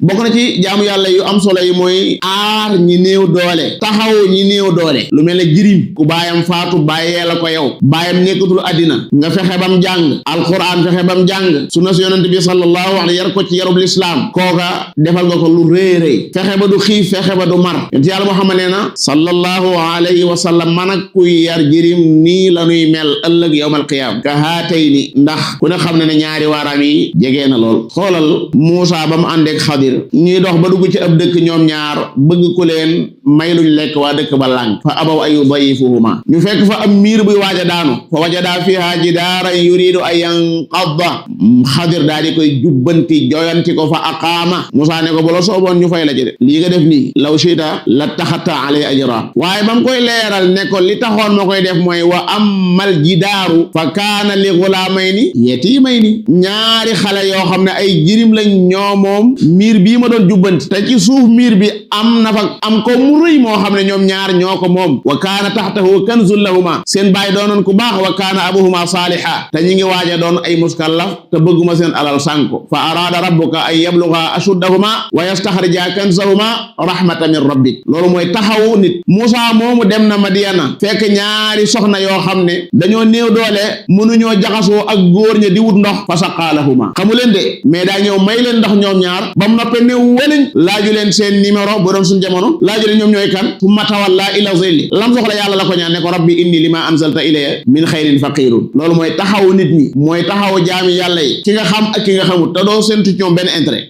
bokk na ci jaamu yàlla yu am solo yi mooy aar ñi néew doole, taxaw ñi néew doole, lu mel ne jirim ku baayam faatu bàyyee la ko yow, baayam nekkatul àddina nga fexe bam jàng alquran, fexe bam jàng sunna si yonent bi sallallahu alayhi yar ko ci yarub lislaam, kooka defal nga ko lu rëy rëy. fexe ba du xiif, fexe ba du mar. yonent yàlla Muhammad nee na sallallahu alayhi wa sallam man ak kuy yar jirim nii la nuy mel ëllëg yawmal qiyaam ka haatayni, ndax ku ne xam ne ñaari waaraam yi jegee na lool. xoolal Muusa ba mu àndeek Xadir ñuy dox ba dugg ci ab dëkk ñoom ñaar bëgg ku leen may luñ lekk, waa dëkk ba lànk fa abaw ay yudayifuhuma, ñu fekk fa am miir buy waaj a daanu fa wajada fiha jidaaran yuridu an yanqadda, Xadir daal di koy jubbanti joyanti ko fa aqaama. Muusa ne ko bu la sooboon ñu fay la ci de, lii nga def nii law shita la taxatta alay ajra, waaye ba mu koy leeral ne ko li taxoon ma koy def mooy wa ammal jidaaru fa kaana li gulaamayni yatiimayni, ñaari xale yoo xam ne ay jirim lañ ñoo moom miir bii ma doon jubbanti, te ci suuf miir bi am na fa am ko mu rëy moo xam ne ñoom ñaar ñoo ko moom. wa kaana taxtahu kanzun lahuma, seen baay doonoon ku baax, wa kaana abuhuma saaliha, te ñi ngi waaja doon ay muskallaf te bëgguma seen alal sànko. fa araada rabbuka an yabluga ashuddahuma wa yastaxrija kanzahuma rahmatan min rabbik. loolu mooy taxawu nit. Muusa moomu dem na Madiyana fekk ñaari soxna yoo xam ne dañoo néew doole, mënuñoo jaxasoo ak góor ña di wut ndox, fa saqaa lahuma, xamu leen de mais daa ñëw may leen ndox ñoom ñaar ba mu noppee ne weliñ, laaju leen seen numéro bu doon suñ jamono, laaju leen ñoom ñooy kan, summa tawalla ila zilli, lam soxla yàlla la ko ñaan ne ko rabbi inni lima anzalta ilayya min xayrin faqirun. loolu mooy taxawu nit ñi, mooy taxawu jaami yàlla yi, ki nga xam ak ki nga xamut, te doo seentu ñoom benn intérêt.